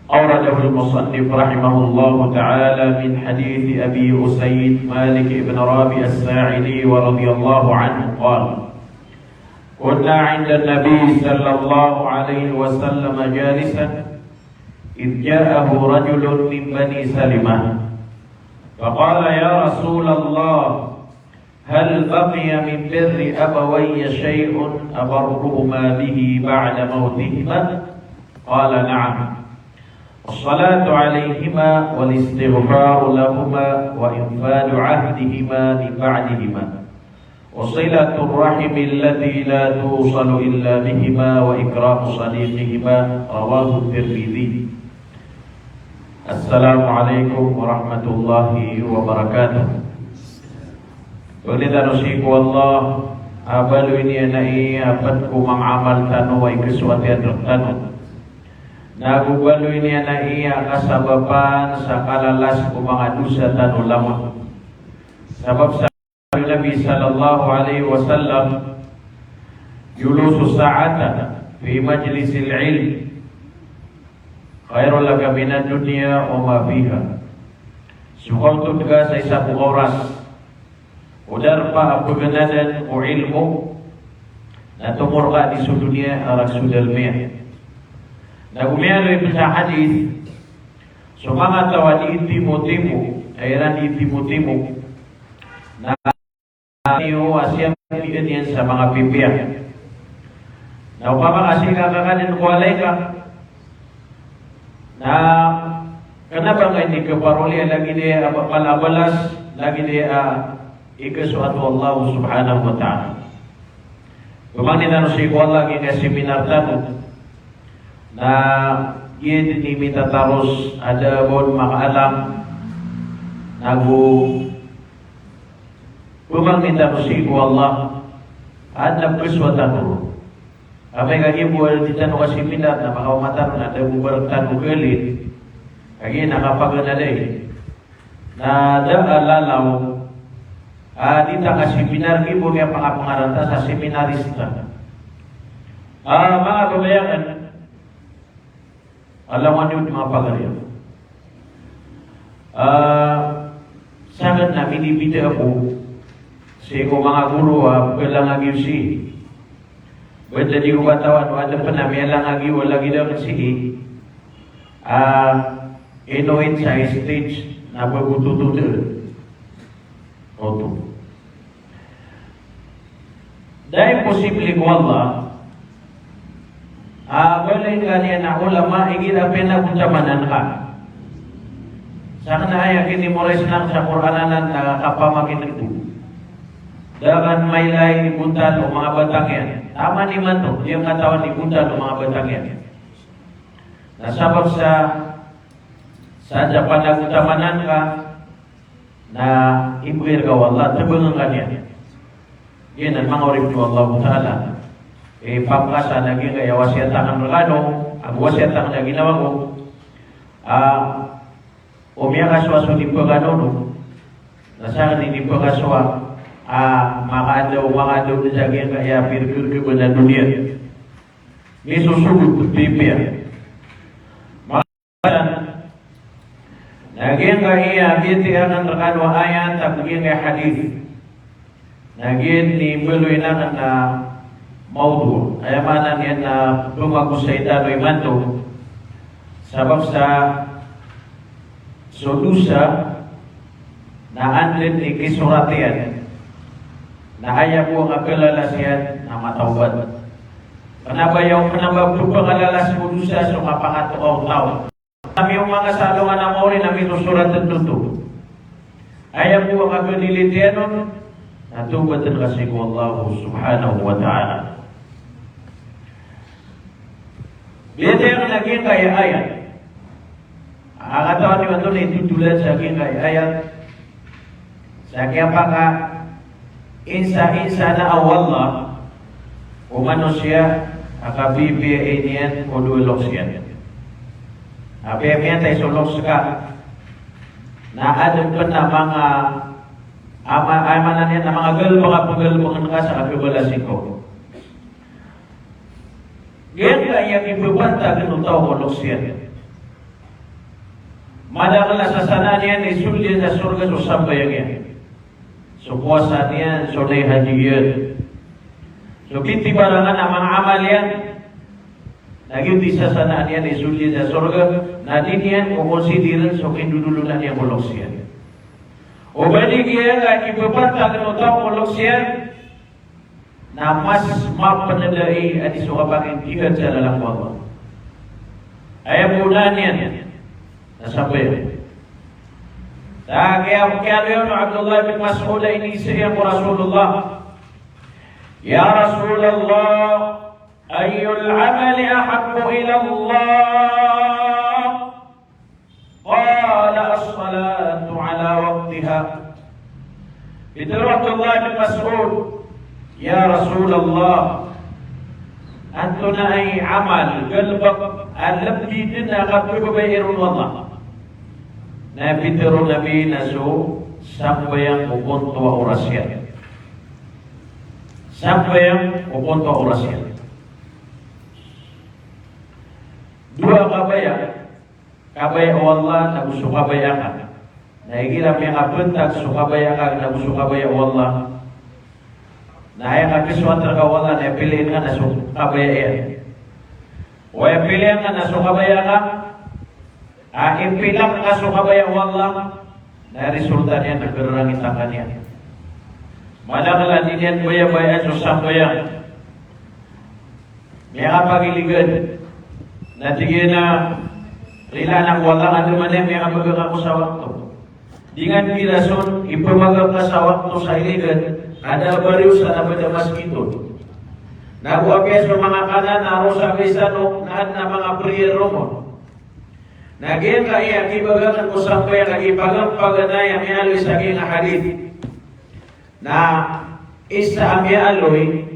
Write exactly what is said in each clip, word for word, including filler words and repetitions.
أورده المصنف رحمه الله تعالى من حديث أبي أسيد مالك بن رافع الساعدي رضي الله عنه قال: كنا عند النبي صلى الله عليه وسلم جالسا إذ جاءه رجل من بني سلمة فقال: يا رسول الله، هل بقي من بر أبوي شيء أبرهما به بعد موتهما؟ قال: نعم، الصلاة عليهما والاستغفار لهما وإنفاذ عهدهما من بعدهما وصلة الرحم التي لا توصل إلا بهما وإكرام صديقهما. رواه الترمذي. Assalamu alaikum warahmatullahi wabarakatuh. Pangnin tano sii ko Allah a baloyn iyan aya pd ko manga amal tano a ikasoat iyan rktano. Nago baloyn iyan aya kasabapan sa kalalas ko manga dosa tano langon. Sabap sa Nabi sallallahu alaihi wasallam, julusu sa'atan fi majlisil ilm khairun laka minad dunya wa ma fiha. So kaotod ka sa isa ko oras o darpa a paganadan ko ilmo na tomorka di so doniya a rk so dalm iyan. Na go miyaaloy pn sa hadith, so manga taw a di itimotimo, a iran di itimotimo, na iyo a siyambian iyan sa manga pipiya. Na opama ka sii ka kakanin ko walay ka, na kna ba nga ini kaparoli a lagid iyan a ba-, mala a balas, lagid iyan a ikasoat o Allah subhanahu wa ta'ala. Pamangnin tano sii ko Allah giyangkaya seminar tano. Na giya dn i mitataros a da a ba on makaalam. Nago pamangnin tano sii ko Allah a adn a pkhasowa tano ron. Amay ka giya bo a di tano kaseminar na makaoma tano na da bo ba rktano khalid. Kagiya na kapaganad iyan na da a lalaw a di ta kaseminar, giya bo a miyapakapangarata sa seminarista. A, manga babayaan, alangan iyo di manga pagari ako. A, sakn na minibida ako sii ko manga goro a pkhalangag iyo sii. Bad di ko katawan o adn pn a miyalangag iyo a lagid akn sii. A, ino in sa stage na ba bo totod. Oto. Da imposible ko Allah a baloyn ka niyan a ulama igira piyanagontamanan ka. Sakn a aya kinimorays akn sa Qur'an anan na kapamakin'g ko. Da akn mailay i bontal o manga batang iyan. Taman imanto, di akn katawan i bontal o manga batang iyan. Na sabap sa, sa da panagontamanan ka, na ibgay rka o Allah, tbngn ka niyan. Giyanan manga oripn o Allahu Ta'ala. E, pangkasa na giyangkaya wasiyat akn rkano, ago wasiyat akn a ginawa ko. A, o miyakasowa so di pkanono, na sakn i di pkasowa a makaadaw, makaadaw dn sa giyangkaya pirgirgban a doniya. Misosogod pn pipiya. Na giyangkaya biyatiya akn rkano a ayat ago giyangkaya hadith. Na giya dn i mbaloyn akn a mawdu'. Aya maana niyan na pmagosay tano imanto. Sabap sa so dosa na anda dn i kisorat iyan. Na aya bo a kalalas iyan na matawbat. Kna ba aya, kna ba pphakalalas ko dosa so kapakatokaw o taw. Ami o manga salongan a maori na mitosorat dn oto. Aya bo a kaganilitiyan on na tawbat dn ka sii ko Allah subhanahu wa ta'ala. Biyatiya akn a giyangkaya ayat. A katawan iyo antonaa i totolan sa giyangkaya ayat. Sa kiyapakainsa-insa na o Allah ko manosiya a kapipiya iyan ko dowa loks iyan. Apiya miyatay so loks ka na adn pn a manga ama-, aya maana niyan na manga galbk a pnggalbkn ka sa kapibalas ingka. Giyangkaya kipapantagn o taw ko loks iyan. Madakl a sasanaan iyan i sold iyan sa sorga so sambayang iyan, so powasa niyan, so dai haji iyan, so kitibarangan a manga amal iyan. Na giyoto i sasanaan iyan i sold iyan sa sorga, na di niyan kokonsidiran so kindodolonan iyan ko loks iyan. O ba di giya a kibabantag o taw ko loks iyan, na mas mapnda i adi so kapanginggihat sa lalan ko Allah. Aya bo na niyan na sambayang. Na kiya, kiyaaloy o Abdullah bin Mas'ud a iniiza iyan ko Rasulullah, "Ya Rasulullah, ayyul amali ahabbu ila Allah?" Qala, "As-salatu ala waqtiha." Pitharo o Abdullah bin Mas'ud, "Ya Rasulullah, antonaa i amal, galbk a lbi dn a kapkhababayai ron o Allah?" Na pitharo o Nabi na so sambayang ko poon oto a oras iyan. Sambayang ko poon oto a oras iyan. Dowa kabaya, kabaya o Allah nago so kabaya ka. Na igira miyakabantag so kabaya ka nago so kabaya o Allah, na aya kapisoat rka o Allah na aya piliin ka na so kabaya iyan. O aya piliin ka na so kabaya ka, a ipilak ka so kabaya o Allah, na aya resulta niyan na kararangitan ka niyan. Madakl a di niyan bayabayaan so sambayang. Miyakapagiligan. Na tig iyan a, "Rilaan ako o Allah, andamanaya miyakabagak ako sa wakto." Di ngka pirason ipamagak ka sa wakto sa iligan, ka da a bariyo sa na ba da masgit on. Na go apiya so manga kanan a roo sa misan o, na adn a manga prayer room on. Na giyangkaya a kibagakan ko sambayang a kipaganapaganay a miyaaloy sa giyangkai a hadith. Na isa a miyaaloy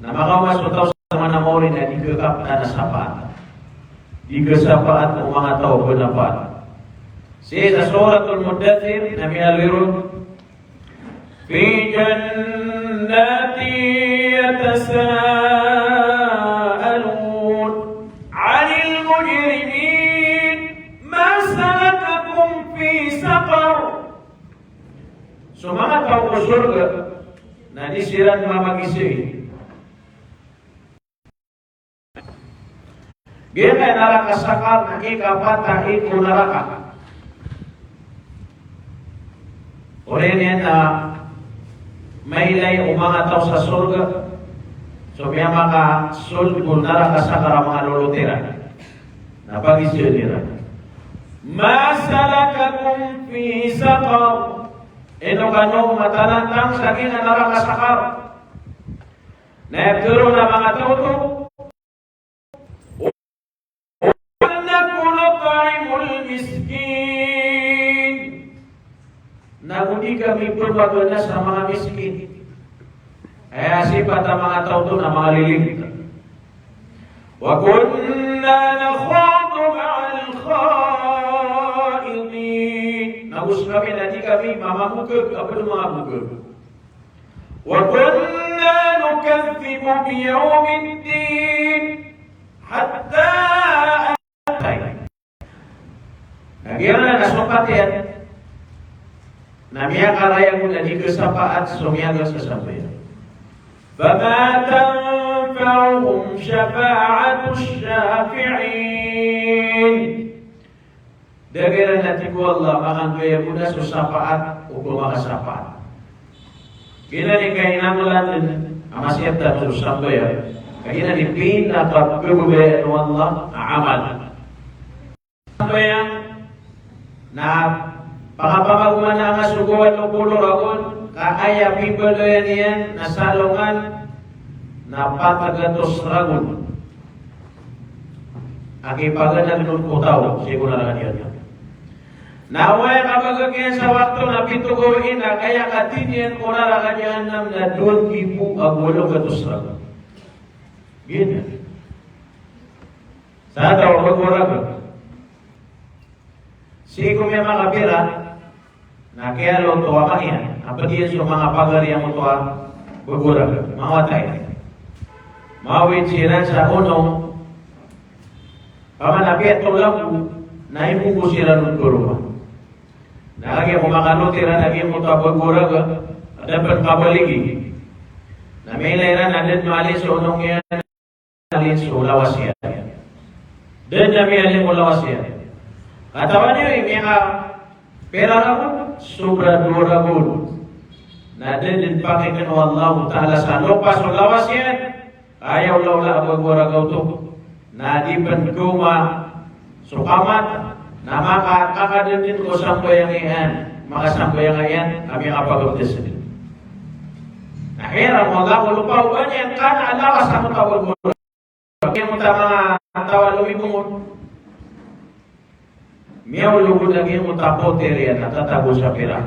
na makaoma so taw sa manga maori na di kakaptan a sapaat. Di kasapaat o manga taw a bnar. Sii sa Suratul Muddathir na miyaaloy ron, "Fi jannatin yatasaalun anil mujrimin ma salakakum fi saqar." So manga taw ko sorga na di siran mamagizai. Giyangkai a naraka Saqar na ikapat a iko naraka. Oriyan iyan na mailay o manga taw sa sorga so miyamakasold ko naraka Saqar a manga lolot iran. Na pagizaan iran, "Ma salakakum fi saqar?" Ino kano matanantang sa giyangkai a naraka Saqar? Na aya pitharo o manga taw oto, "Lam naku nut'imul miskin." Na go di kami pphagana sa manga miskin. Aya sipat a manga taw oto na manga lilingt. "Wa kunna nakhudu ma'al khaidin." Na go skami na di kami mamamogag a pd a manga bogag. "Wa kunna nukadhdhibu biyawmiddin hatta atayna." Na giyanan a so katiyan na miyakarayag on a di kasapaat so miyagak sa sambayang. "Fama tanfa'uhum shafa'atus shafi'in." Da a giyanan a tig o Allah a makanggayagoda so sapaat o ba makasapaat. Giyanan i kainanglan a masiyap tano so sambayang, ka giyanan i pinakapkhababayaan o Allah a amal. Sambayang na pakapamagoman a nga so gowad o polo ragon, ka aya pibaloyan iyan na salongan na pat gatos ragon. A kipaganag on ko taw sii ko naraka Jahannam. Na oway, kabagak iyan sa wakto na pito gawii na kaya kati niyan ko naraka Jahannam na dowa nggibo ago walo gatos ragon. Giyanan. Sa taw a bago ragon. Sii ko miyamakapira, na kiyaloto o ama iyan a pd iyan so manga pagari angkoto a bago ragon, manga wata iyan. Mawid siran sa onong, paman a piyatolago, na ipogo siran on ko roma. Na kagiya ko makalote iran a giyangkoto a bago a raga, a da pn kabaligi. Na mailay iran a da dn maalin so onong iyan, maalin so lawas iyan. Da dn a miyaling ko lawas iyan. Katawan iyo i miyakapira ragon, sobra dowa ragon. Na da dn pakikn o Allahu Ta'ala sa lopa so lawas iyan. Aya olaola a bago a raga oto na di pn kaoma so kamat, na maka, makakadndn ko sambayang iyan, makasambayang iyan a miyakapagabdas dn. Na kiran o Allah ko lopa o ba niyan kna a lawas angkoto a bago a raga. Giyangkoto a manga taw a lomibong on. Miyaolog on a giyangkoto a poter iyan na tatago sa pira.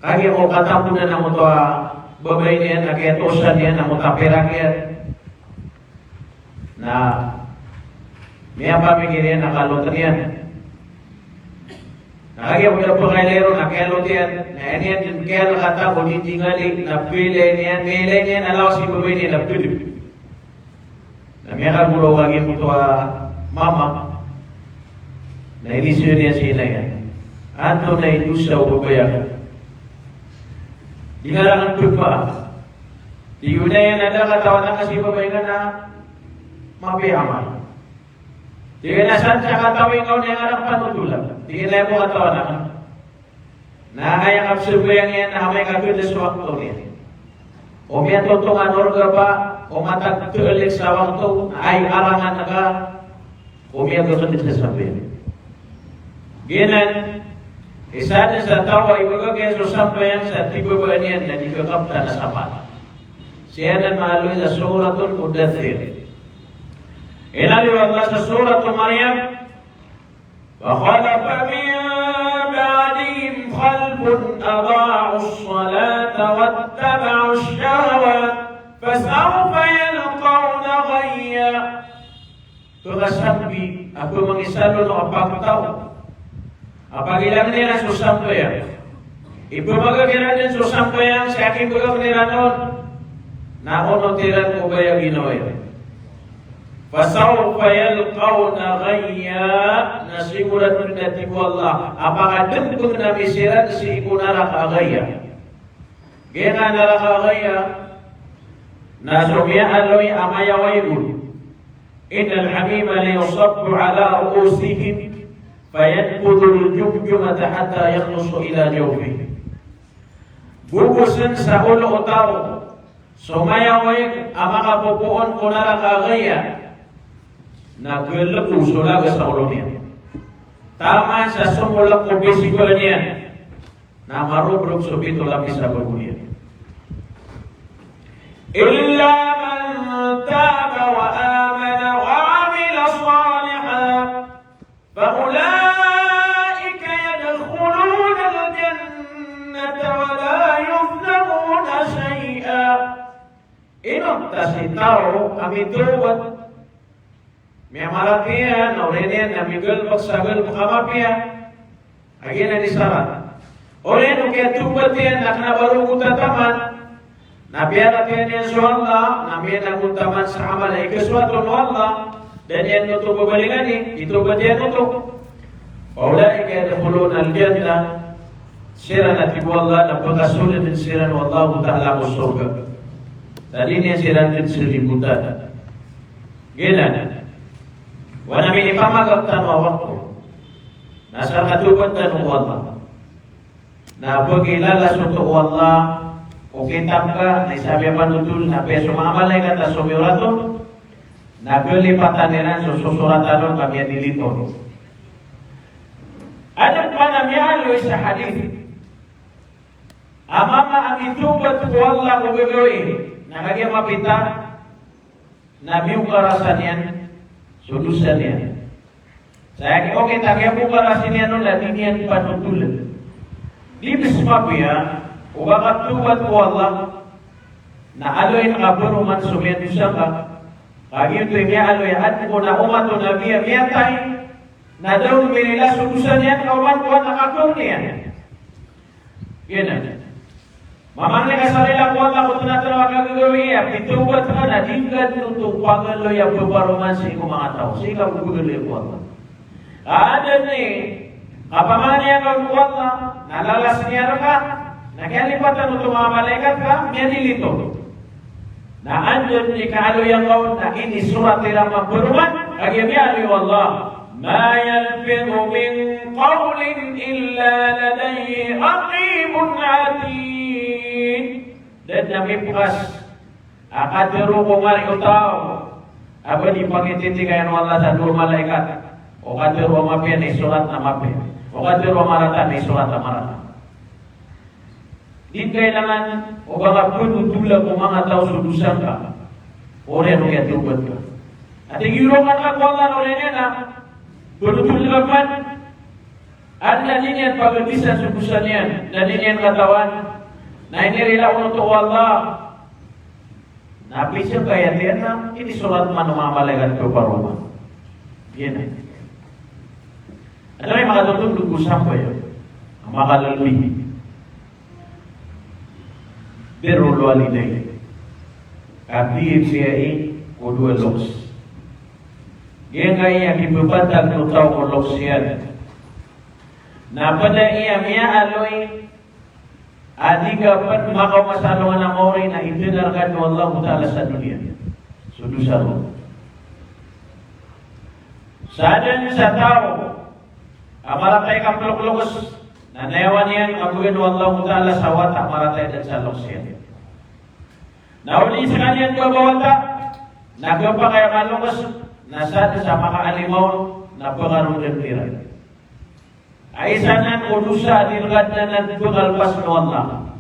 Kagiya ko katagoan angkoto a babay niyan na kiyatosan iyan angkoto a pirak iyan. Na miyapamikir iyan a kalotn iyan. Na kagiya ko da pkailay ron na kiyalot iyan. Na aya niyan dn kiyalkata ko di dingali na pilay niyan, pilay niyan a lawas i babay niyan na pd. Na miyakagoraok a giyangkoto a mama. Na iniiza iyan sii ko ina iyan. Antonaa i dosa o babay akn? Di ngka rakn pd pa. Tig o ina iyan a da katawan akn sii ko babay ngka na mapiya a amal. Tig iyan a san sa katawi ngka on a aya ngka rakn panotola? Tig iyan a aya bo katawan akn na aya kapsambayang iyan na amay ka khadas o wakto niyan. O miyatotongan o rga ba o matag thalk sa wakto, na aya arangan ka o miyagakhadas sa sambayang. Giyanan, isa dn sa taw a ibagak iyan so sambayang sa tibabaan iyan na di kakaptan a sapat. Sii anan maaloy sa Suratul Muddathir. Inaloy o Allah sa Suratul Maryam, فخلف من بعدهم خلف أضاعوا الصلاة واتبعوا الشهوات فسوف يلقون غيا. Pkasambi a pmangisalon o kapagtaw a pagilangan iran so sambayang. Ipmbagak iran dn so sambayang sa kibagak iran on, na onot iran ko baya a ginawa iran. Fasawfa yalqawna ghayya, na sigorado dn a tig o Allah a pakadmpng ami siran sii ko naraka a Ghayya. Giyanan a naraka a Ghayya na so miyaaloy a mayawaig on. Innal hamima la yusabbu ala ru'usihim fayanfudhul jumjumata hatta yakhlusa ila jawfihim. Bogosn sa olo o taw so mayawaig a makapopoon ko naraka a Ghayya, na galko so laga sa olo niyan taman sa somolak ko bisigoan iyan, na marobrog so pito lapis a bago niyan. Illa man taba wa amana wa amila salihan, fa ulaika yadkhulunal jannata wa la yuzlamuna shay'a. Inonta si taw a mitawbat, miyamaratiyaya, na oriyan iyan na migalbk sa galbk a mapiya. Giyanan i sarat. Oriyan o kiyatawbat iyan na kna ba rogo tataman, na piyaratiyaya niyan so Allah, na miyanagontaman sa amal a ikasoat on o Allah, da niyan oto babalingani, itawbat iyan oto. Fa ulaika yadkhulunal jannah, siran a tig o Allah na pkasoldn siran o Allahu Ta'ala ko sorga. Na di niyan siran dn saligotan. Giyanan. Oway na minipamagak tano a wakto. Na asar ka tawbat tano ko Allah. Na pagilala so oto o Allah, o kitab ka, na isa a miyapanothol, na apiya so manga malaikat a somiyorat on, na kalipatan iran so sosoratan on ka miyadilete on. Adn pman a miyaaloy sa hadith a mama a mitawbat ko Allah ko gagawii, na kagiya mapita, na miyokarasa niyan so dosa niyan. Sa aya ki, okit a kiyapokarasi niyan on na di niyan panothol. Di bs mapiya o ba ka tawbat ko Allah, na aloyn ka paroman so miyadosa ka. Kagiya oto i miyaaloy a adn ko na omat o Nabi a miyatay, na da on mirila so dosa niyan ka oman ko adn a kakawn iyan. Giyanan. Mamangni ka sa rila ko Allah ko tnatnaw a kagagawii, a pitawbat ka na di ngka dn oto pagaloy a pharoman sii ko manga taw. Sii ka pagaloy ko Allah. Ka adn i kapamangni angka ko Allah, na lalas iyan rka, na kiyalipatan oto manga malaikat ka miyadilito. Na anda dn i kaaloya ngka on na inisorat iran a pharoman, kagiya miyaaloy o Allah: Ma yalfidhu min qawlin illa ladayhi raqibun atid. Da dn a mipkas a katharo ko ngari o taw a ba di pangititikayan o Allah sa dowa malaikat. O katharo a mapiya na isorat na mapiya. O katharo a marata na isorat na marata. Di kailangan o ba nga pnotola ko manga taw so dosa ngka oriyan o kiyatawbat ka. Ati giyoron ka ko Allah na oriyan iyan na pnotola ka man. Anda niyan pagadisan so dosa niyan, anda niyan katawan. Na inirila on oto o Allah. Na pizakay a tiyan na inisorat man o manga malaikat ko pharoman. Giyanan. Anda i makatotondog ko sambayang a makalalabi? Birrul walidayn. Kapipiya i ko dowa loks. Giyangkai a kipapantag o taw ko loks iyan na pd a iya miyaaloy a di ka pn makaoma sa alongan a maori na itnar ka dn o Allahu Ta'ala sa doniya so dosa ron. Sadn sa taw a marata i kaploklokes na nayawa niyan a bgan o Allahu Ta'ala sa wata a marata i dn sa loks iyan. Na odi skaniyan babawata na khapakay a maloks na sadn sa makaalimaw na pngarodan iran. Aya isa nan ko dosa a di rkadn anan pngalpas o Allah.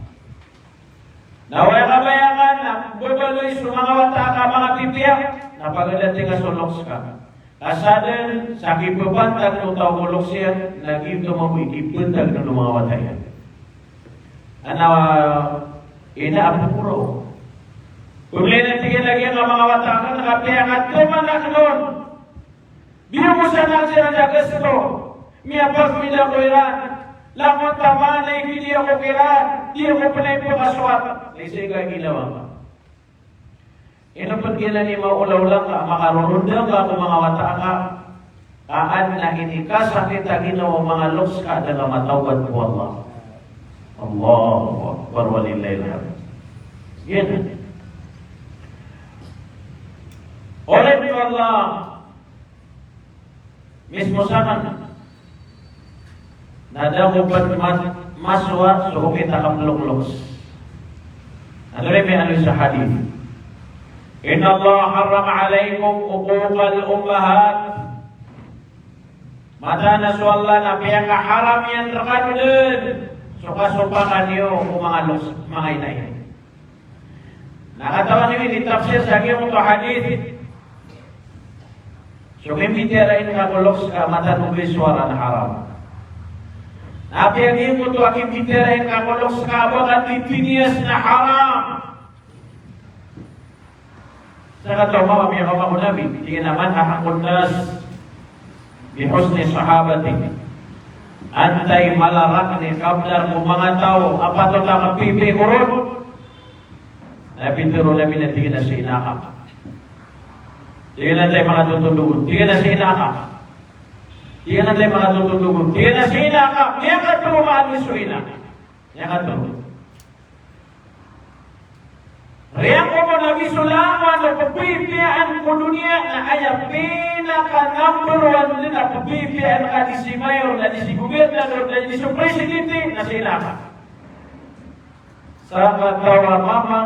Na aya kabaya ka na babaloy so manga wata ka a manga pipiya, na pagadating ka so loks ka. Ka sadn sa kipapantag o taw ko loks iyan, na giyoto mambo i kipantag o manga wata iyan. Ana ina a pokoro. Pmilay na tig iyan a giyangkai a manga wata ka na kapiya ka toman akn on. Biyogosan akn siran sa gasto. Miyapagmida ko iran. Langon taman a ikidiya ko kiran. Di ako pn aya ipkasowat. Na isa i kaginawa ka. Ino pn giyanan i maolaola ngka a makaroronda ngka ko manga wata ka. Ka adn a inikasakit a ginawa o manga loks ka a da ngka matawbat ko Allah. Allahu Akbar walillahil hamd. Giyanan. Oripn o Allah. Mismo sakn na da ko pn ma-, masowa so okit a kaploklokes. Antonaa i miyaaloy sa hadith? Inna Allah harrama alaykum uquqal ummahat. Mataan a so Allah na piyakaharam iyan rkano dn so kasopakan iyo ko manga loks, manga ina iyo. Na katawan iyo ini tafsir sa giyangkoto a hadith. So kimbitiyarai ngka ko loks ka mataan o ba i sowara na haram. Na apiya giyangkoto a kimbitiyarai ngka ko loks ka a ba ka titiniyas na haram. Sa kataw mama miyakaoma ko Nabi, tig iyan a man ahaqqun nas bi husni sahabati. Antaa i mala rakn i kabnar ko manga taw a patot a kapipiya ko ron? Na pitharo o Nabi na tig iyan a si ina ka. Tig iyan a antaa i makatotondog on? Tig iyan a si ina ka. Tig iyan a antaa i makatotondog on? Tig iyan a si ina ka. Miyakatlo maana so ina. Miyakatlo. Riyan ko Nabi so langowan o pphipiyaan ko doniya na aya pinaka number one dn a pphipiyaan ka di si mayor, na di si gobernador, na di si presidente, na si ina ka. Sa kataw a mama,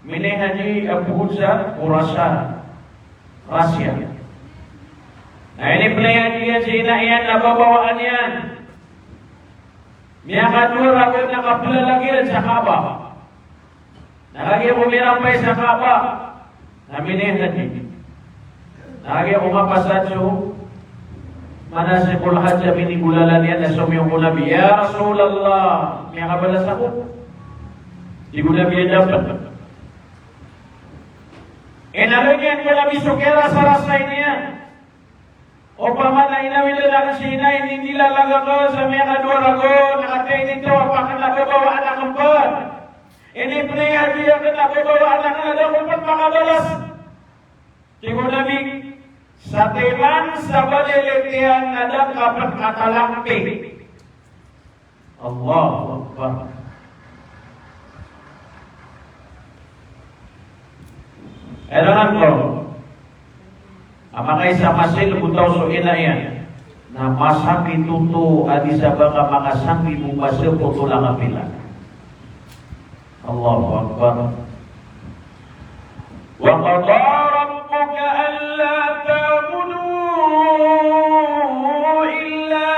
minihadi a poon sa Khurasan, Russia. Na inipnayadi iyan si ina iyan na babawaan iyan. Miyakadowa ragon na kaplalagid sa Kaaba. Na kagiya ko mirampay sa Kaaba, na minihadi. Na kagiya ko mapasad so manasikul hajj a minigolalan iyan na somiyong ko Nabi, "Ya Rasulullah, miyakabalas ako." Tig o Nabi a dapat. Inaloy niyan ko Nabi so kiyarasarasay niyan. Opama na inawid akn si ina, inilalaga ko sa miyakadowa ragon, na katii nito a pakn a babawaan akn pn. Inipnay a di akn a babawaan akn a da ko pn makabalas. Tig o Nabi, sa timan sa balilitiyan na da ka pn katalangpi. Allahu Akbar. Aya dn ko a makaisa a masil ko taw so ina iyan na masakit oto a di sa ba ka makasanggi bo ba sa poto lang a pila. Allahu Akbar. Wa qada rabbuka alla ta'budu illa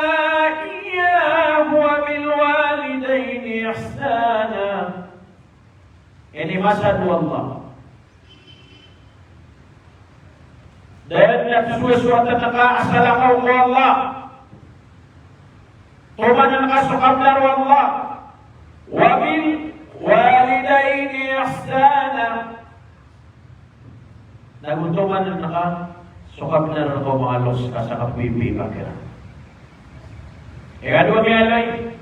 iyyahu wa bil walidayni ihsana. Ini masa o Allah. Da dn a pzowazowatan ka a salakaw ko Allah. Tomanan ka so kabnar o Allah. Wa bil walidayni ihsana. Na go tomanan ka so kabnar ko manga loks ka sa kapipiya ka kiran. Ikadowa miyaaloy,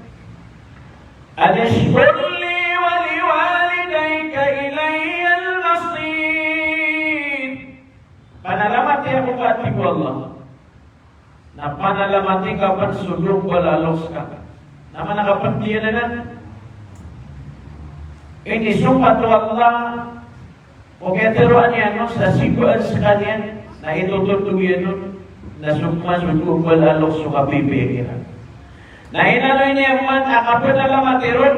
anishkur li wa liwalidayka ilayyal masir. Panalamati ako ka, tig o Allah. Na panalamati ka pn so dombal a loks ka. Na mana ka pn tiyanan. Inisompat o Allah o kiyatharoa niyan on sa sigoan skaniyan, na itotodo iyan on na so pman so dombal a loks so kapipiya kiran. Na inaloy niyan man a kapanalamati ron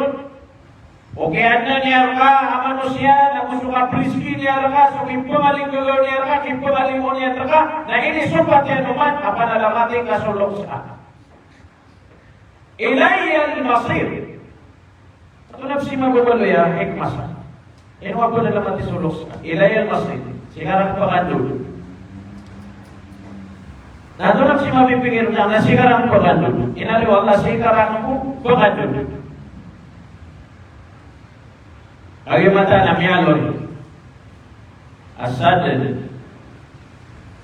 o kiyaadna niyan rka a manosiya, na go so kapriski niyan rka, so kipngalinggagaw niyan rka, kipngalimo niyan rka, na inisompat iyan oman a panalamati ka so loks ka. Ilayyal masir. Antonaa pn i mababaloy a hikmah sa ino a panalamati so loks ka? Ilayyal masir. Sii ko rakn pkandod. Na antonaa pn i mapipikir niyan na sii ko rakn pkandod? Inaloy o Allah sii ko rakn pkandod. Kagiya mataan a miyaaloy a sadn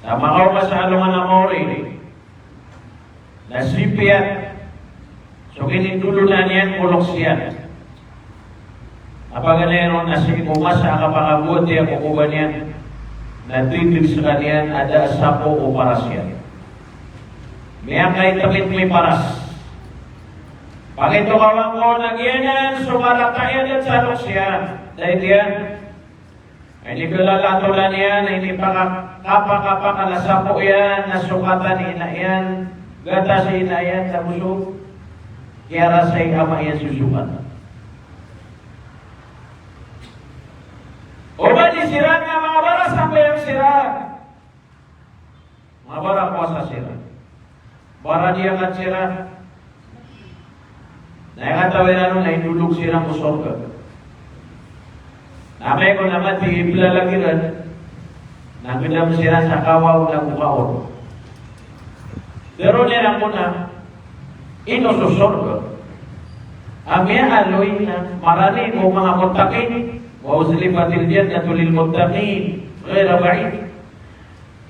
sa makaoma sa alongan a maori na sii pn so kinindolonan iyan ko loks iyan. A paganay ron na sii ko masa a kapakabowat iyan ko koba niyan na tindg skaniyan a da a sapo o paras iyan. Miyakaitmit i paras. Pakitokawan ko na giyanan so marata iyan dn sa loks iyan. Daid iyan. Inikalalato niyan, inipakakapakapakala sapo iyan, na sokatan i ina iyan, gatas i ina iyan, na go so kiyarasay a ama iyan so sokat. Oba di siran na manga bara sambayang siran. Manga bara powasa siran. Bara di angkat siran. Na aya katawi ran on na indolog siran ko sorga. Na amay ko na mati i plalagi ran, na gdam siran sa kawaw na go kaor. Tharoon iran ko na, ino so sorga a miyaaloy na marani ko manga muttaqin, wa uzlifatil jannatu lil muttaqin, ghayra ba'id.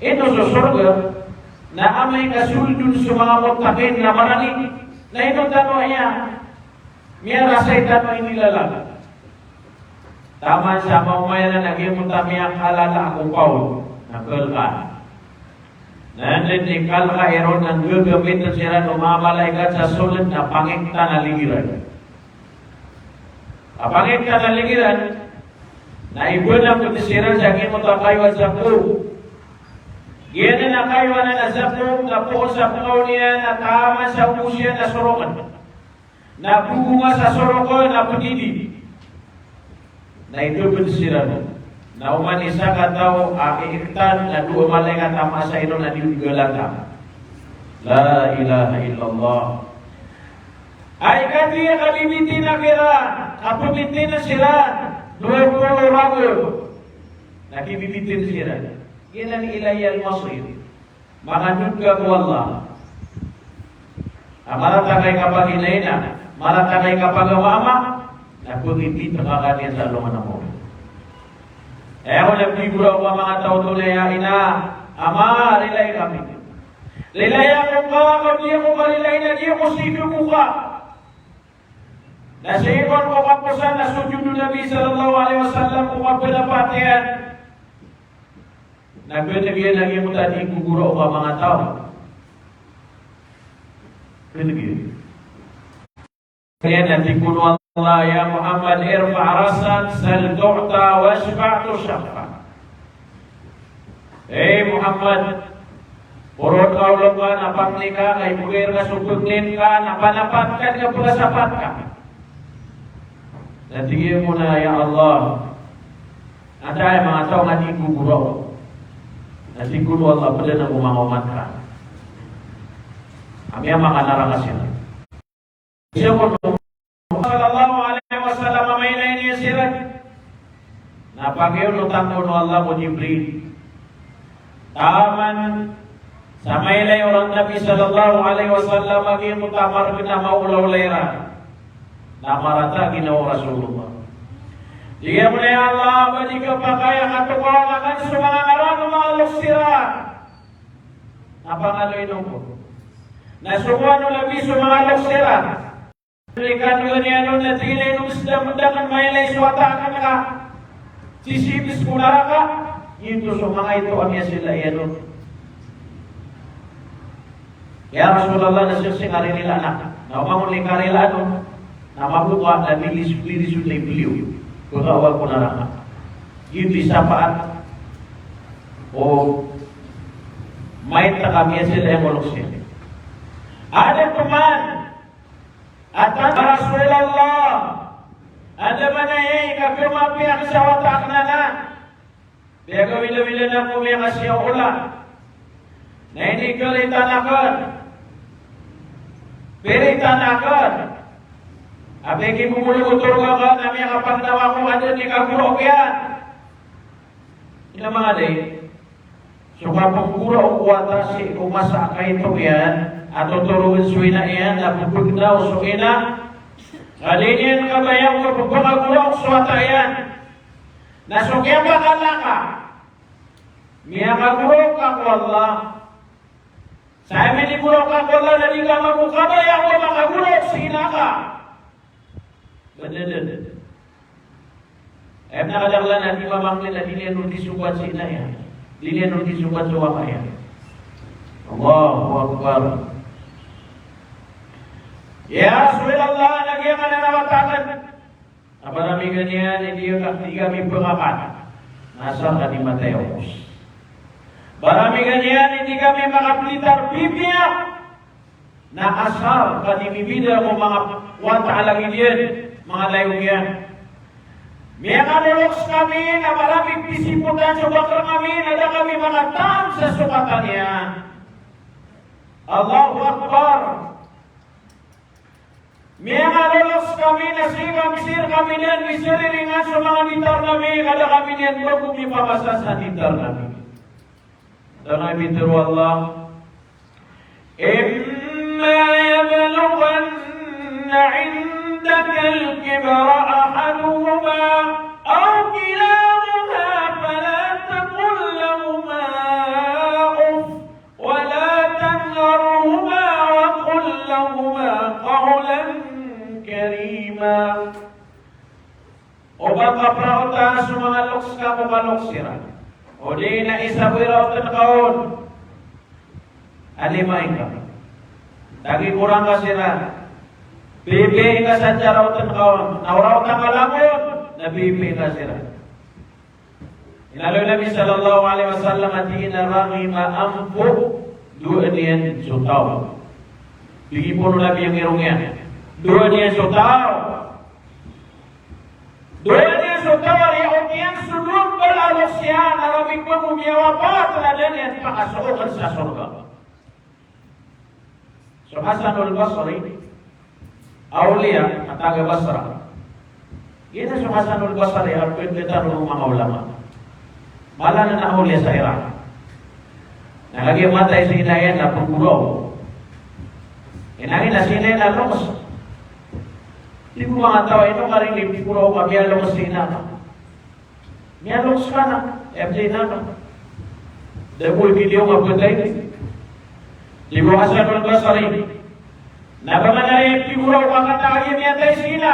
Ino so sorga na amay ka soldon so manga muttaqin na marani, na ino tano aya miyarasay tano inilalag? Taman sa maoma iran a giyoto a miyakalala ko paod na kalka. Na anda i kalka iron na gagamitn siran o manga malaikat sa sold na pangiktan a linggiran. A pangiktan a linggiran, na ibanakod siran sa giyoto a kayo a zaqqum. Giyanan a kayo anan a zaqqum, na poon sa pkaw niyan na taman sa obos iyan na sorokn. Na bobonga sa sorokn na pdidi. Na idapn siran on. Na oman i sakataw a iiktan na dowa malaikat a masa iron na di on galata. La ilaha illallah. Ay kati a kabibitinan kiran, a pbitinan siran, dowa polo ragon. Na kibibitinan siran. Giyanan i ilayhil masir. Makandod ka ko Allah. A marata ka i kapaginaina, marata ka i kapagamaama, na pagibitn ka kaniyan sa alongan a maori. Aya ko na pigora ko a manga taw oto na aya ina, ama, rilai kami. Lilayan ko ka, ka di ako kalilayan na di ako sii ko ka. Na sii ko kaposan na sujud o Nabi sallallahu alaihi wasallam ko kapelapat iyan. Na kena giya na giya ko tadi gugura o ka manga taw. Kena giya. Kena tig o Allah, "Ya Muhammad, irfa' ra'sak, sal tu'ta, washfa' tushaffa'." Hey Muhammad, poroon ka o long ka, na pangni ka, ka ibegay rka so pangnin ka, na panapat ka, di ka pagasapat ka. Na tig iyan ko na, "Ya Allah, antaa i manga taw a di gugura o?" Na tig o Allah, "Ped anan ko manga omat ka." Ami a manga naraka siran. Siya ko sallallahu alaihi wasallam a mailay niyan siran. Na pakiyonotan ko o Allah ko Jibril. Taman sa mailay o Nabi sallallahu alaihi wasallam a giyoto a marken a maolaola iran. Na marata a ginawa o Rasulullah. Tig iyan ko na, "Ya Allah, ba di kapakay a katokawan aken so manga ngaran o manga loks iran." Na pangaloy on ko. Na sokowan o Nabi so manga loks iran. Likan iyan on na tig iyan, "Ino sii da, da ken mailay so wata aken ka sisibes ko naraka?" Giyoto so manga ito a miyasila iyan on. "Ya Rasulullah, na sii, sii nga ririlaan aken." Na oman on i karilaan on, na maboka na bilis, bilis on na i beliw. Pegawag ko naraka. Giyoto i sapaat o maito a miyasila iyan ko loks iyan. Aden toman a tanda, "Ya Rasulullah, anda man aya i kapiya mapiya aken sa wata aken anan? Piyagawilawila aken ko miyakasiya olan. Na inikeritan aken, piritan aken. Apiya giya bo ko torog aken, na miyakapangnawa ako a da den i kaguraok iyan." Ino manga di, so kapngguraok o wata sii ko masa a kaito iyan a totorogen so ina iyan, na pphagnaw so ina. Ka di niyan kabayaan ko pphaguraok so wata iyan. Na so kiyabakala ka, miyakaguraok ka ko Allah. Sa aya miniguraok ka ko Allah na di ka mambo kabaya ko makaguraok si ina ka. Bendeder. Aya pn a kadaklan a di mamangnin na di niyan on di sogat si ina iyan. Di niyan on di sogat so ama iyan. Allahu Akbar. Ya Rasulullah, na giya ka na wata aken. Na baramigan iyan i di ka, di kami pngakan, na asar ka di matay a okos. Baramigan iyan i di kami makapelitar bibiya, na asar ka di bibida ko manga wata a lagid iyan, manga layok iyan. Miyakaloloks kami, na barami pisipotan so bakr ami, na da kami makataan sa sokatan iyan. Allahu Akbar. Miyakaloloks kami na sii kami, sii rkami niyan misiriringan so manga ditar ami, ka da kami niyan bago mipamasa sa ditar ami. Aya pitharo o Allah: "Imma yablughanna indakal kibara ahaduhuma aw kilahuma fala taqul lahuma uff." "Wa la tanharhuma wa qul lahuma qawlan karima." O ba ka praotan so manga loks ka ko kaloks iran, odi na isa bo i raoten ka on a lima ingka. Tagi korang ka siran, pipiya ingka sa raoten ka on, na o raotan ka langon, na pipiya ingka siran. Inaloy o Nabi sallallahu alaihi wasallam a tig iyan a raghima anfuh, dowa niyan so taw. Pigi poon o Nabi a ngirong iyan. Dowa niyan so taw. Dowa niyan so taw a riyaot iyan so dowa mbala a loks iyan, a rabi ko miyawapat na da niyan pakasookan sa sorga. So Hasanul Basri, awliya a taga Basra. Giyanan so Hasanul Basri a pitharo o manga ulama. Mala anan a awliya sa Iraq. Na kagiya matay si ina iyan na pngguraok. Ina iyan na si ina iyan na loks. Tig o manga taw a ino ka rin di pngguraok ka, miyaloks si ina ka. Miyaloks ka na, aya pd a ina ka. Da bo i piliyo nga ptay. Tig o Hasan al-Basri, na ba ngka na pigoraok akn a kagiya miyatay si ina.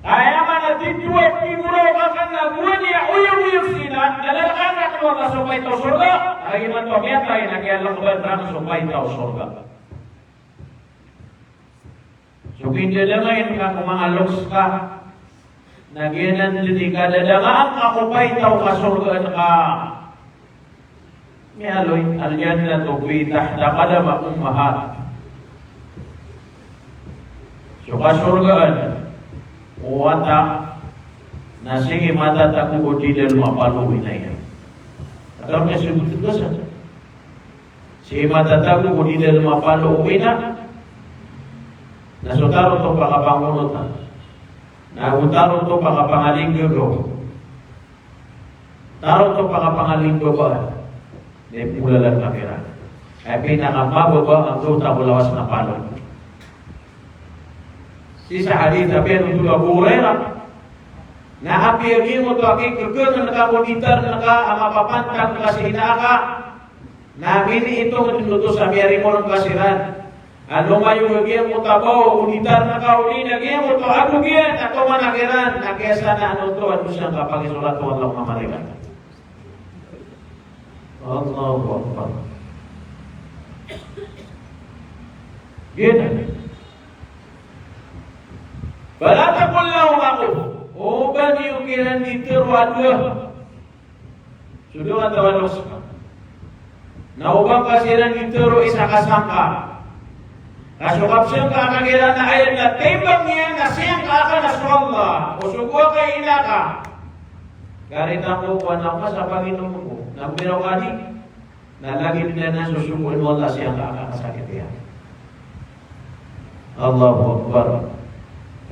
Aya maana a tig o pigoraok akn a gowani a oyagoyag si ina, na lalakaran akn o Allah so paita o sorga. Aya imanto a miyatay na kiyalakaban rakn so paita o sorga. So kindadangayan ka ko manga loks ka, na giyanan dn i kadadangaan ka ko paita o kasorgaan ka. Miyaaloy, al-jannatu fi tahta qadama ummahat. So kasorgaan o wata na sii matatago ko didalm a palo o ina iyan. Atao na so btgasa. Sii matatago ko didalm a palo o ina, na so tarotop a kapangonota, na go tarotop a kapangalinggagaw, tarotop a kapangalinggagaw, na ipmolalan ka kiran. Aya pinakamababa a gawta ko lawas na palo. Sii sa hadith a piyanothol o Abu Hurairah, na apiya giyangkoto a kikekengn ka ko ditar ka a mapapantag ka si ina aka, na miniitong dn oto sa miyarimoon ka siran. Ano mayo giyangkoto a baw o ditar ka, odi na giyangkoto a adog iyan a toman a kiran, na kiyasanaan oto a dosa ka pakisorat o Allah ko manga malaikat. Allahu Akbar. Giyanan. Fala taqul lahuma uff. O ba niyo kiran di tharoa a dowa. So dowa a taw a loks ka. Na o ba ngka siran di tharoa isa ka sangka. Ka so kapsangka ka kiran na aya dn a timbang iyan a siyangka aka na so Allah. O sogo aka i ina ka. Kagiya ko kowan ako sa panginom ko. Na miraw ka di. Na lagid anan so sogoan o Allah sii angka a kasakit iyan. Allahu Akbar.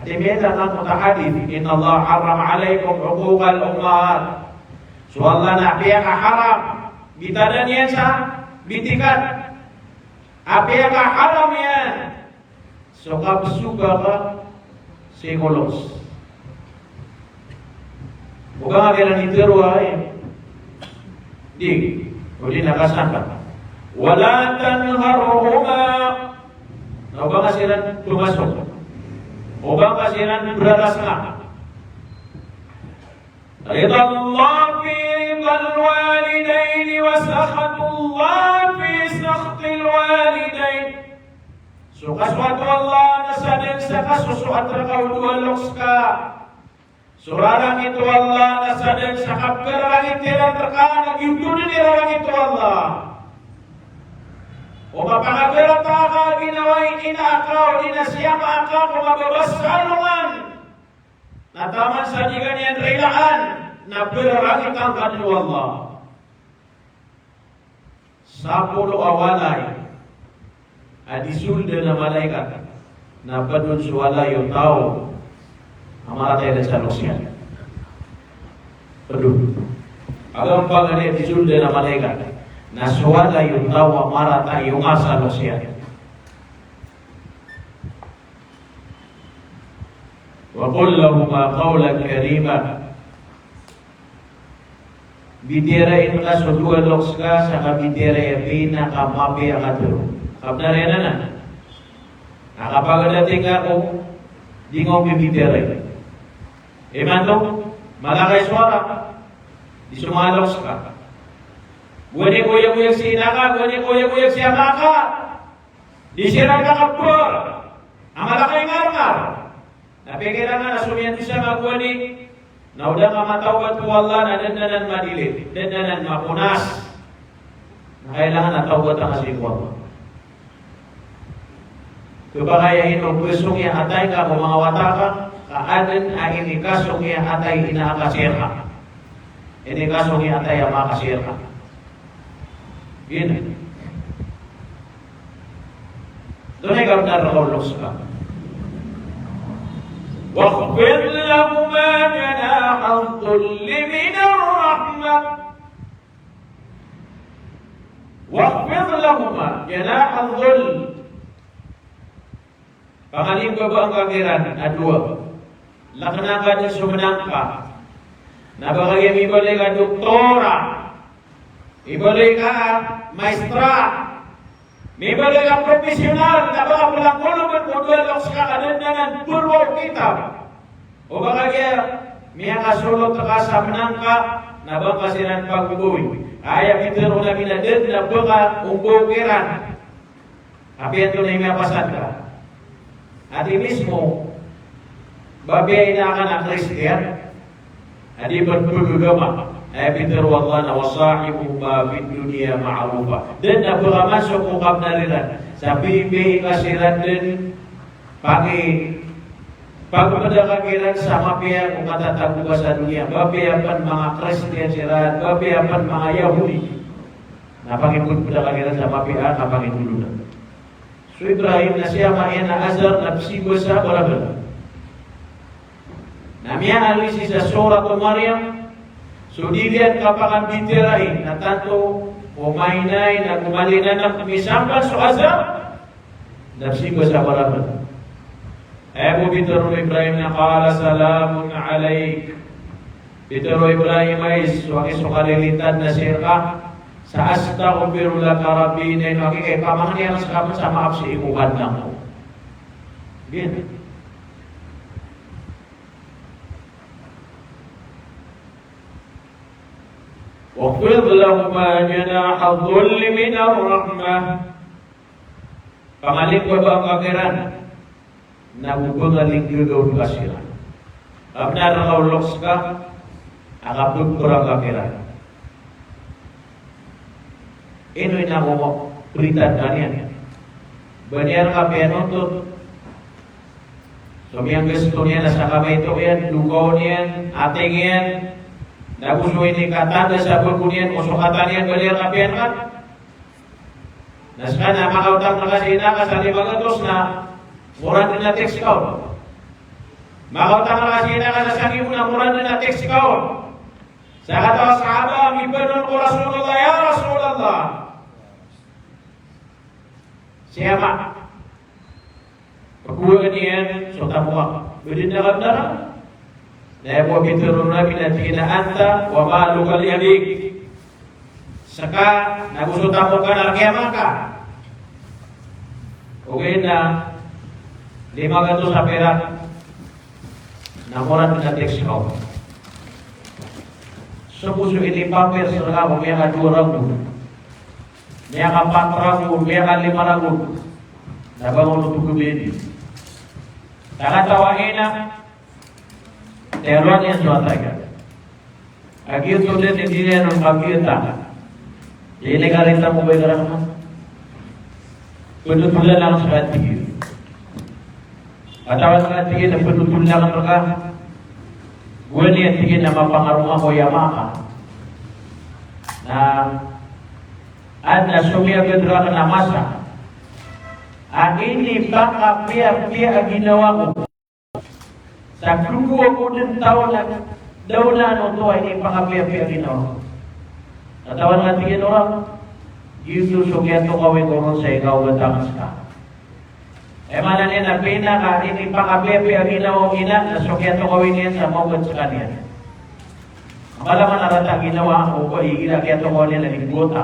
Ati miyada na ko ta hadith, "Inna Allah harrama alaykum uquqal ummahat." So Allah na apiya ka haram, bitadan iyan sa bitikan. Apiya ka haram iyan. So kapsoga ka sii ko loks. O ba ngka kiran di tharoa, eh. Di. O di na kasangka. Wala tanharhuma. Na o ba ngka siran pmasok. O ba ngka siran brarasnga. Ridallah fi ridal walidayn wa sakhatullah fi sakhatil walidayn. So kasoat o Allah na sa dn sa kasosoat rka o dowa loks ka. So rarangit o Allah na sa dn sa kapkararangit iran rka na giyoto dn i rarangit o Allah. O mapakagarata ka a ginawa i ina aka odi na si ama aka ko mababa sa alongan. Na taman sa di ka niyan rilaan, na perarangitan ka dn o Allah. Sapolo a walay a di soldan a malaikat, na pd on so walay o taw a maratay dn sa loks iyan. Pd on. Agampangan i di soldan a malaikat, na so walay o taw a maratay o nga sa loks iyan. Wa qul lahuma qawlan karima. Bitiyarai ngka so dowa loks ka sa kabitiyarai a pinakamapiya a katharo. Kabnar iyan anan. Na kapagadating ako, di ngka on bibitiyarai. Imanto, mala ka i sowara. Di so manga loks ka. Gowani ko oyagoyag si ina ka, gowani ko oyagoyag si ama ka. Di siran ka kabor a mala ka i ngarngar. Na pikiran ka na so miyandosa ka gowani, na o da ka matawbat ko Allah na da dn anan madilid, da dn anan maponas. Na kailangan a tawbatan ka sii ko Allah. Khapakay a ino kasong iya atay ka ko manga wata ka, ka adn a inikasong iya atay i ina aka sii rka. Inikasong iya atay a ama aka sii rka. Giyanan. Antonaa i kabnar o loks ka? Wakhfid lahuma janaha dhulli minar rahmah. Wakhfid lahuma janaha dhull. Pangalimbabaan ka kiran a dowa. Lkna ka dn so mnang ka. Na ba kagiya mibaloy ka doktora, mibaloy ka maestra, Mibagay ka professional, na ba ka pelakolog ko dowa loks ka ka da dn anan poroa o kitab. O ba kagiya miyakasolot ka sa mnangka, na ba ka siran pagombawi. Aya pitharo o Nabi na da dn a ba ka ombaw kiran. Apiya antonaa i miyapasad ka. Ati mismo, ba piya ina ka na Kristiyan, a di pn pagagama. Aya pitharo o Allah na, "Wa sahibuhuma fid dunya ma'rufa." Da dn a ba ka man so ko kabnar iran. Sa pipiya ka siran dn paki, pagpda ka kiran sa mapiya ko katatago ka sa doniya. Ba piya pn manga Kristiyan siran, ba piya pn manga Yahudi. Na pangipodpda ka kiran sa mapiya a kapangipodpda. So Ibrahim na si ama iyan a Azar na psimba sa baraban. Na miyaaloy sii sa Surat Maryam, so dii niyan kapakambitiyarai na tanto o maina i na gomali na anak misamban so Azar, na psimba sa baraban. Aya bo pitharo o Ibrahim na qala salamun alayk. Pitharo o Ibrahim a so aki so kalilintad na sii rka, sa astaghfiru laka rabbi, na ino aki ka ipamangni akn ska pn sa maap sii ko Kadnan ko. Giyoto. Wakhfid lahuma janaha dhulli minar rahmah. Pangalinggaga ka kiran, na go pangalinggaga ka siran. Ka bnar ka o loks ka a kapagpora ka kiran. Ino ina ko pritan ka niyan. Ba niyan ka piyanontot. So miyanggasto niyan a sa kamayto iyan, dokaw niyan, ating iyan, na go so inikatanda sa bako niyan, o so kata niyan, ba niyan ka piyanontot. Na ska na makaotang rka si ina ka sa lima gatos na four hundred na text ka on. Makaotang rka si ina ka sa sangibo na four hundred na text ka on. Sa kataw a sahaba a mibanon ko Rasulullah, "Ya Rasulullah, si ama, pagowaan iyan so tamok akn." Ba dn a kabnar. Na aya bo a pitharo o Nabi na tig iyan a, "Anta wa maluka li abik." Ska na go so tamok ka na rk i ama ka. Ogaid na lima gatos a pirak na four hundred na text ka on. So bo so inipapir sa rka ko miyakadowa ragon, miyakapat ragon, miyakalima ragon, na bangon oto ko bini. Sa kataw a ina, tiyaloan iyan so atay ka. A giyoto dn i di niyan on kabiyata. Inikarita ko ba i karama? Pnotolan akn ska, tig iyan. Katawan ka, tig iyan, a pnotolan akn rka. Gowani, tig iyan, a mapangaroma ko i ama ka. Na adn a somiyagad rakn a masa a inipakapiyapiya a ginawa ko. Sa dowa ko dn taon a da on oto a inipakapiyapiya a ginawa ko. Katawan ka, tig iyan, oran, giyoto so kiyatokawi ko ron sa ikaogat akn ska. Aya maana niyan na pinaka inipakapiyapiya a ginawa o ina na so kiyatokawi niyan sa maogat skaniyan. Mala man a rata a ginawa o ba igira kiyatokawi niyan na di bota.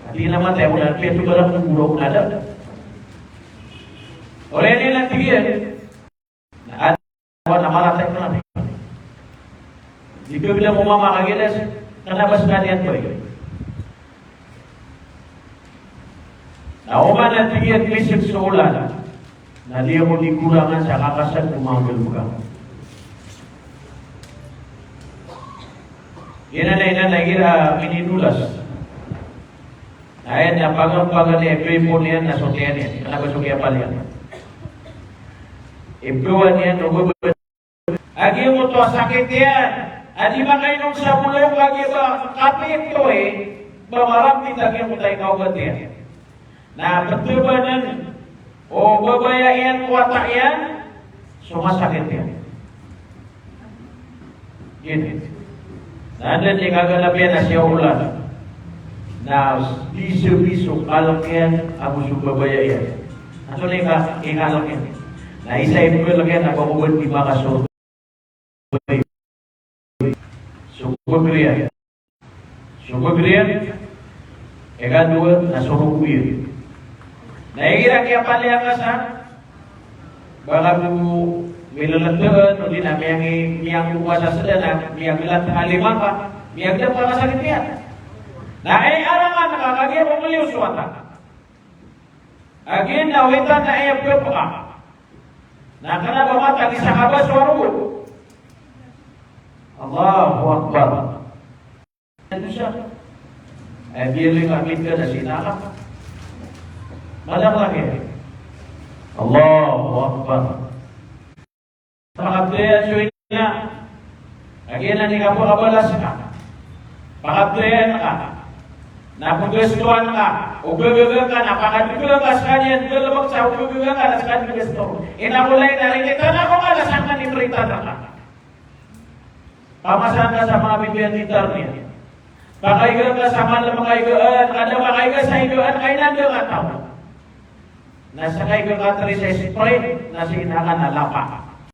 Ati na matay ko na piyato ba na ko gura ko na da. Oriyan iyan na tig iyan. Na adn a marata i pn a di. Di ka bida mo mama ka gilas, kna ba skaniyan ba i. Na oman a tig iyan misik so olan, na di ako di korangan sa kakasad ko manga galbk. Giyanan a ina na igira mininolas. Na aya na pangan-pangan iyan, ipoipon iyan na so tiyan iyan, kna ba so kiyapal iyan. Ipowan iyan o baba. A giyoto a sakit iyan a di makainom sa bolong, a giya ba kapito i ba marambit a giyoto a ikaogat iyan. Na pthabann o babaya iyan ko wata iyan so masakit iyan. Giyoto. Na anda i kaganap iyan a siya olan na di sabi so kalk iyan ago so babaya iyan. Antonaa i ka, i kalk iyan? Na isa i pkalk iyan a ba ko ba di makasorga. So pagriyan. So pagriyan. Ikadowa na so rogo iyan. Na igira kiyapaliya ka sa, ba ka bo mileleteg, odi na miyangi, miyangi ko ba sa seden, na miyangi la tali maka, miyangi la para sa kitiya. Na aya arangan ka, kagiya bo meliyo so wata. Agiya na witan na aya pepeka. Na kena ba matag isa ka ba so warogo. Allahu Akbar. Dosa. Aya biyaloy ka, mingka na si ina ka. Mala ka lagi. Allahu Akbar. Pakabdayan so ina. Lagi na di ka pakabalas ka. Pakabdayan ka. Na pagastoan ka. O gagaga ka na pakadgaga ka sekaniyan, galebek sa o gagaga ka na sekaniyan gasto. Ina ko lay na rikitan ako ka na sangkan i meritan ka. Pamasan ka sa manga bibiyan di tarniya. Pakaiga ka sa mala makaigaan, kada makaiga sa igaan, kainan da nga taw. Na sa kaiga ka tari sa Sprite, na si ina ka na lapa.